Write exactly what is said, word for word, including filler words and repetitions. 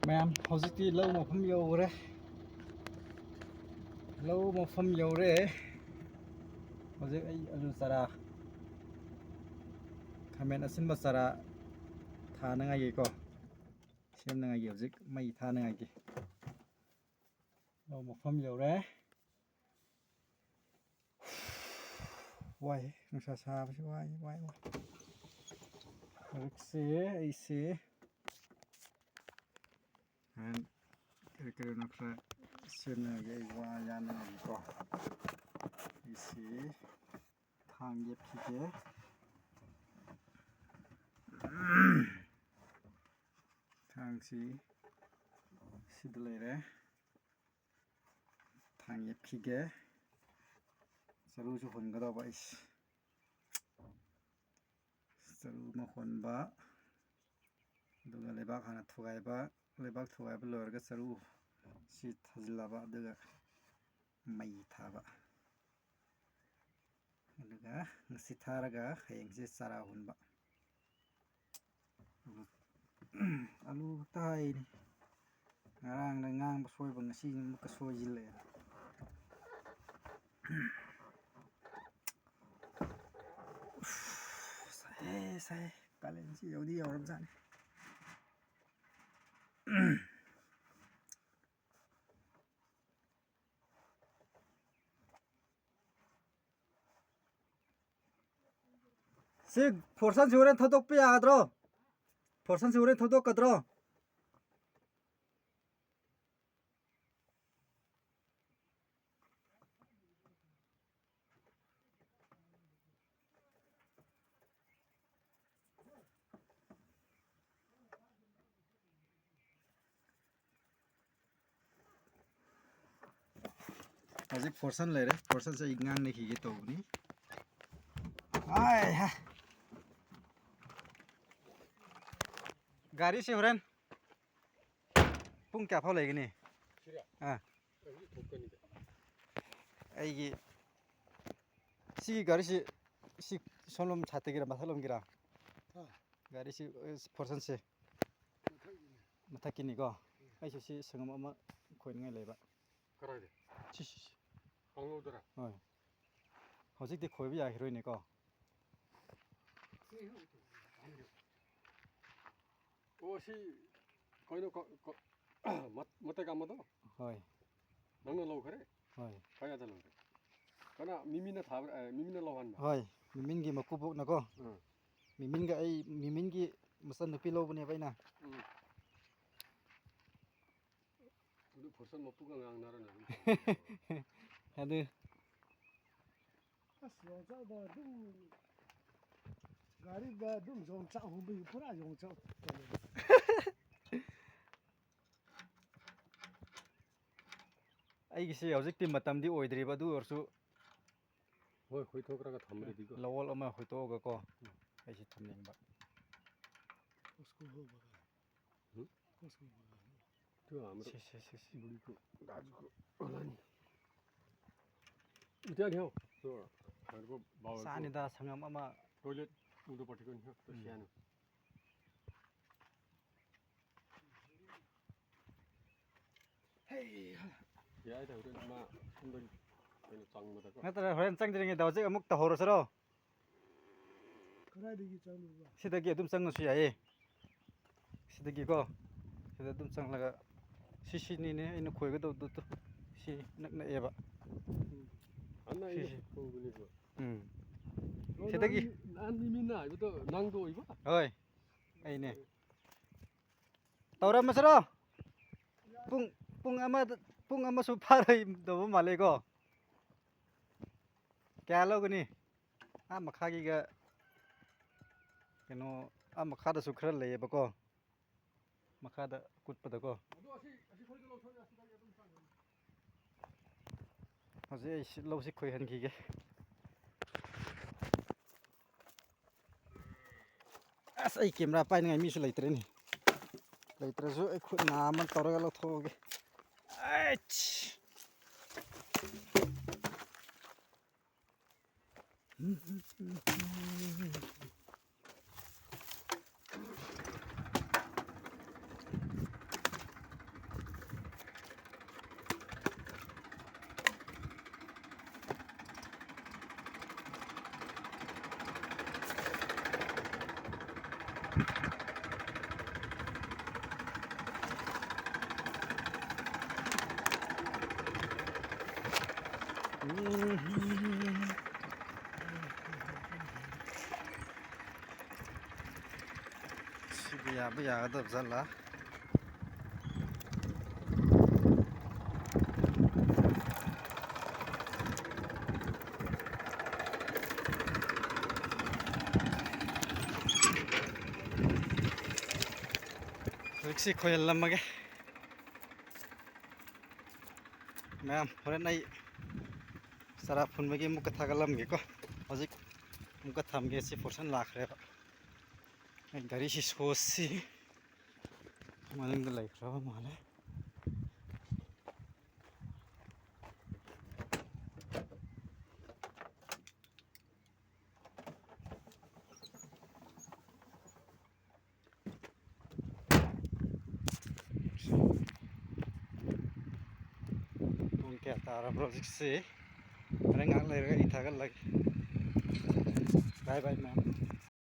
ꯃꯌꯥꯝ, ꯍꯧꯖꯤꯛꯇꯤ ꯂꯧ ꯃꯐꯝ ꯌꯧꯔꯦ꯫ ꯂꯧ ꯃꯐꯝ ꯌꯧꯔꯦ꯫ ꯍꯧꯖꯤꯛ ꯑꯩ ꯑꯂꯨ ꯆꯥꯔꯥ, ꯈꯥꯃꯦꯟ ꯑꯁꯤꯟꯕ ꯆꯥꯔꯥ ꯊꯥꯅꯉꯥꯏꯒꯤꯀꯣ, ꯁꯦꯝꯅꯉꯥꯏꯒꯤ ꯍꯧꯖꯤꯛ ꯃꯩ ꯊꯥꯅꯉꯥꯏꯒꯤ꯫ ꯂꯧ ꯃꯐꯝ ꯌꯧꯔꯦ꯫ ꯋꯥꯏ, ꯅꯨꯡꯁꯥ ꯁꯥꯕꯁꯤ ꯋꯥꯏ, ꯋꯥꯏ, ꯋꯥꯏ꯫ ꯍꯧꯖꯤꯛꯁꯦ ꯑꯩꯁꯦ ꯍꯣꯔꯦꯟ ꯀꯔꯤ ꯀꯔꯤꯅꯣ ꯈꯔ ꯁꯦꯝꯅꯉꯥꯏꯒꯤ ꯑꯩ ꯋꯥ ꯌꯥꯅꯉꯥꯏꯒꯤꯀꯣ꯫ ꯑꯩꯁꯤ ꯊꯥꯡ ꯌꯦꯞꯈꯤꯒꯦ꯫ ꯊꯥꯡꯁꯤ ꯁꯤꯗ ꯂꯩꯔꯦ꯫ ꯊꯥꯡ ꯌꯦꯞꯈꯤꯒꯦ꯫ ꯆꯔꯨꯁꯨ ꯍꯨꯟꯒꯗꯧꯕ ꯑꯩꯁꯦ꯫ ꯆꯔꯨ ꯑꯃ ꯍꯣꯟꯕ, ꯑꯗꯨꯒ ꯂꯩꯕꯥꯛ ꯍꯥꯟꯅ ꯊꯨꯒꯥꯏꯕ, ꯂꯩꯕꯥꯛ ꯊꯨꯒꯥꯏꯕ ꯂꯣꯏꯔꯒ ꯆꯔꯨ ꯁꯤ ꯊꯥꯖꯤꯜꯂꯕ, ꯑꯗꯨꯒ ꯃꯩ ꯊꯥꯕ, ꯑꯗꯨꯒ ꯉꯁꯤ ꯊꯥꯔꯒ ꯍꯌꯦꯡꯁꯦ ꯆꯥꯔꯥ ꯍꯨꯟꯕ꯫ ꯑꯂꯨ ꯈꯛꯇ ꯍꯥꯏꯅꯤ꯫ ꯉꯔꯥꯡꯗ ꯉꯥꯡꯕ ꯁꯣꯏꯕ ꯉꯁꯤ ꯑꯃꯨꯛꯀ ꯁꯣꯏꯁꯤꯜꯂꯛꯑꯦ꯫ ꯁꯥꯏꯌꯦ, ꯁꯥꯏꯌꯦ꯫ ꯀꯥꯂꯦꯟꯁꯤ ꯌꯧꯗꯤ ꯌꯧꯔꯕꯖꯥꯠꯅꯤ꯫ ꯁꯤ ꯐꯣꯔꯁꯟꯁꯤ ꯍꯣꯔꯦꯟ ꯊꯧꯗꯣꯛꯄ ꯌꯥꯒꯗ꯭ꯔꯣ? ꯐꯣꯔꯁꯟꯁꯤ ꯍꯣꯔꯦꯟ ꯊꯧꯗꯣꯛꯀꯗ꯭ꯔꯣ? ꯍꯧꯖꯤꯛ ꯐꯣꯔꯁꯟ ꯂꯩꯔꯦ꯫ ꯐꯣꯔꯁꯟꯁꯦ ꯑꯩ ꯉꯥꯡꯅꯈꯤꯒꯦ ꯇꯧꯕꯅꯤ꯫ ꯑꯥꯏ ꯍꯥ꯫ ꯒꯥꯔꯤꯁꯦ ꯍꯣꯔꯦꯟ ꯄꯨꯡ ꯀꯌꯥ ꯐꯥꯎ ꯂꯩꯒꯅꯤ? ꯁꯤꯔꯣ? ꯑꯥ꯫ ꯍꯧꯖꯤꯛ ꯊꯣꯛꯀꯅꯤꯗ꯫ ꯑꯩꯒꯤ ꯁꯤꯒꯤ ꯒꯥꯔꯤꯁꯤ ꯁꯤ ꯁꯣꯝꯂꯣꯝ ꯁꯥꯏꯠꯇꯒꯤꯔ ꯃꯊꯛꯂꯣꯝꯒꯤꯔ? ꯍꯥ? ꯒꯥꯔꯤꯁꯤ, ꯑꯦ, ꯐꯣꯔꯁꯟꯁꯦ꯫ ꯃꯊꯛꯀꯤꯅꯦ꯫ ꯃꯊꯛꯀꯤꯅꯤꯀꯣ꯫ ꯑꯩꯁꯨ ꯁꯤ ꯁꯪꯒꯝ ꯑꯃ ꯈꯣꯏꯅꯤꯡꯉꯥꯏ ꯂꯩꯕ꯫ ꯀꯗꯥꯏꯗ? ꯁꯤ, ꯁꯤ, ꯁꯤ꯫ ꯀꯥꯡꯍꯧꯗꯔꯥ? ꯍꯣꯏ꯫ ꯍꯧꯖꯤꯛꯇꯤ ꯈꯣꯏꯕ ꯌꯥꯈꯤꯔꯣꯏꯅꯦꯀꯣ꯫ ꯑꯣ, ꯁꯤ ꯀꯩꯅꯣ, ꯀ-, ꯀ-, ꯃꯠ-, ꯃꯇꯩ ꯀꯥꯃꯗꯣ? ꯍꯣꯏ꯫ ꯅꯪꯅ ꯂꯧꯈ꯭ꯔꯦ? ꯍꯣꯏ꯫ ꯀꯌꯥꯗ ꯂꯧꯈ꯭ꯔꯦ? ꯀꯅꯥ, ꯃꯤꯃꯤꯅ ꯊꯥꯕ꯭ꯔꯥ? ꯑꯦ, ꯃꯤꯃꯤꯅ ꯂꯧꯍꯟꯕ? ꯍꯣꯏ, ꯃꯤꯃꯤꯟꯒꯤ ꯃꯀꯨꯕꯣꯛꯅꯀꯣ꯫ ꯎꯝ꯫ ꯃꯤꯃꯤꯟꯒ ꯑꯩ, ꯃꯤꯃꯤꯟꯒꯤ ꯃꯆꯟꯅꯨꯄꯤ ꯂꯧꯕꯅꯦꯕ ꯑꯩꯅ꯫ ꯎꯝ꯫ ꯑꯗꯨ ꯐꯣꯔꯁꯟ ꯃꯄꯨꯒ ꯉꯥꯡꯅꯔꯅ ꯑꯗꯨꯝ ꯇꯧꯕ꯫ ꯑꯗꯨ ꯑꯁ, ꯌꯣꯡꯆꯥꯛꯗ ꯑꯗꯨꯝ ꯒꯥꯔꯤꯗ ꯑꯗꯨꯝ ꯌꯣꯡꯆꯥꯛ ꯍꯨꯕꯒꯤ ꯄꯨꯔꯥ ꯌꯣꯡꯆꯥꯛ ꯇꯧꯔꯦ꯫ ꯑꯩꯒꯤꯁꯤ ꯍꯧꯖꯤꯛꯇꯤ ꯃꯇꯝꯗꯤ ꯑꯣꯏꯗ꯭ꯔꯤꯕ, ꯑꯗꯨ ꯑꯣꯏꯔꯁꯨ ꯍꯣꯏ, ꯈꯣꯏꯊꯣꯛꯈ꯭ꯔꯒ ꯊꯝꯕꯗꯤꯀꯣ꯫ ꯂꯧꯋꯣꯜ ꯑꯃ ꯈꯣꯏꯊꯣꯛꯑꯒꯀꯣ, ꯎꯝ꯫ ꯑꯩꯁꯤ ꯊꯝꯅꯤꯡꯕ꯫ उसको हो बगा। हम्म? उसको बगा। त्यो हाम्रो ꯁꯤ, ꯁꯤ, ꯁꯤ, ꯁꯤ꯫ बुढीको दाजुको होला नि। त्यहाँ नि हौ, त्योहरूको बाउहरूको ꯆꯥꯅꯤꯗ ꯁꯪꯒꯝ ꯑꯃ꯫ टोयलेट उँधोपट्टिको नि हौ, त्यो उम्। सानो। ꯌꯥꯏꯗ, ꯍꯣꯔꯦꯟ ꯃꯥ ꯁꯣꯝꯗꯒꯤ ꯀꯩꯅꯣ ꯆꯪꯕꯗꯀꯣ꯫ ꯅꯠꯇ꯭ꯔ ꯍꯣꯔꯦꯟ ꯆꯪꯗ꯭ꯔꯤꯉꯩꯗ ꯍꯧꯖꯤꯛ ꯑꯃꯨꯛ ꯇꯧꯍꯧꯔꯁꯤꯔꯣ? ꯀꯗꯥꯏꯗꯒꯤ ꯆꯪꯗꯣꯏꯕ? ꯁꯤꯗꯒꯤ ꯑꯗꯨꯝ ꯆꯪꯉꯁꯨ ꯌꯥꯏꯌꯦ꯫ ꯁꯤꯗꯒꯤꯀꯣ, ꯁꯤꯗ ꯑꯗꯨꯝ ꯆꯪꯂꯒ, ꯁꯤ, ꯁꯤꯅꯤꯅꯦ ꯑꯩꯅ ꯈꯣꯏꯒꯗꯧꯕꯗꯣ꯫ ꯁꯤ ꯅꯛꯅꯛꯑꯦꯕ꯫ ꯎꯝ꯫ ꯑꯅ ꯑꯩꯅ ꯁꯤꯁꯦ ꯈꯣꯏꯕꯅꯤꯀꯣ꯫ ꯎꯝ꯫ ꯑꯣ, ꯁꯤꯗꯒꯤ꯫ ꯅꯍꯥꯟ, ꯅꯍꯥꯟ ꯃꯤ ꯃꯤꯅ ꯍꯥꯏꯕꯗꯣ ꯅꯪꯗꯣ ꯑꯣꯏꯕ? ꯍꯣꯏ, ꯑꯩꯅꯦ꯫ ꯇꯧꯔꯝꯃꯁꯤꯔꯣ? ꯄꯨꯡ, ꯄꯨꯡ ꯑꯃꯗ, ꯄꯨꯡ ꯑꯃꯁꯨ ꯐꯥꯔꯣꯏꯗꯧꯕ ꯃꯥꯜꯂꯦꯀꯣ꯫ ꯀꯌꯥ ꯂꯧꯒꯅꯤ? ꯑꯥ ꯃꯈꯥꯒꯤꯒ ꯀꯩꯅꯣ, ꯑꯥ ꯃꯈꯥꯗꯁꯨ ꯈꯔ ꯂꯩꯌꯦꯕꯀꯣ, ꯃꯈꯥꯗ ꯀꯨꯠꯄꯗꯀꯣ꯫ ꯍꯧꯖꯤꯛ ꯑꯩ ꯁꯤ ꯂꯧꯁꯤ ꯈꯣꯏꯍꯟꯈꯤꯒꯦ꯫ ꯑꯁ, ꯑꯩ ꯀꯦꯃꯦꯔꯥ ꯄꯥꯏꯅꯤꯡꯉꯥꯏ ꯃꯤꯁꯨ ꯂꯩꯇ꯭ꯔꯦꯅꯦ꯫ ꯂꯩꯇ꯭ꯔꯁꯨ ꯑꯩ ꯈꯨꯠ ꯅꯥ ꯑꯃ ꯇꯧꯔꯒ ꯂꯧꯊꯣꯛꯑꯒꯦ꯫ ꯑꯩꯁ! ꯁꯤꯕꯨ ꯌꯥꯕꯨ ꯌꯥꯒꯗꯕ ꯖꯥꯠꯂꯥ? ꯍꯧꯖꯤꯛꯁꯤ ꯈꯣꯏꯍꯜꯂꯝꯃꯒꯦ꯫ ꯃꯌꯥꯝ, ꯍꯣꯔꯦꯟ ꯑꯩ ꯆꯔꯥ ꯐꯨꯟꯕꯒꯤ ꯑꯃꯨꯛꯀ ꯊꯥꯒꯠꯂꯝꯒꯦꯀꯣ꯫ ꯍꯧꯖꯤꯛ ꯑꯃꯨꯛꯀ ꯊꯝꯒꯦ, ꯁꯤ ꯄꯣꯔꯁꯟ ꯂꯥꯛꯈ꯭ꯔꯦꯕ꯫ ꯑꯩ ꯒꯥꯔꯤꯁꯤ ꯁꯣꯁꯤ ꯃꯅꯤꯡꯗ ꯂꯩꯈ꯭ꯔꯕ ꯃꯥꯜꯂꯦ꯫ ꯄꯨꯡ ꯀꯌꯥ ꯇꯥꯔꯕ꯭ꯔꯣ ꯍꯧꯖꯤꯛꯁꯤ? ꯍꯣꯔꯦꯟ ꯉꯥꯏꯍꯥꯛ ꯂꯩꯔꯒ ꯑꯩ ꯊꯥꯒꯠꯂꯒꯦ꯫ Bye bye, ma'am.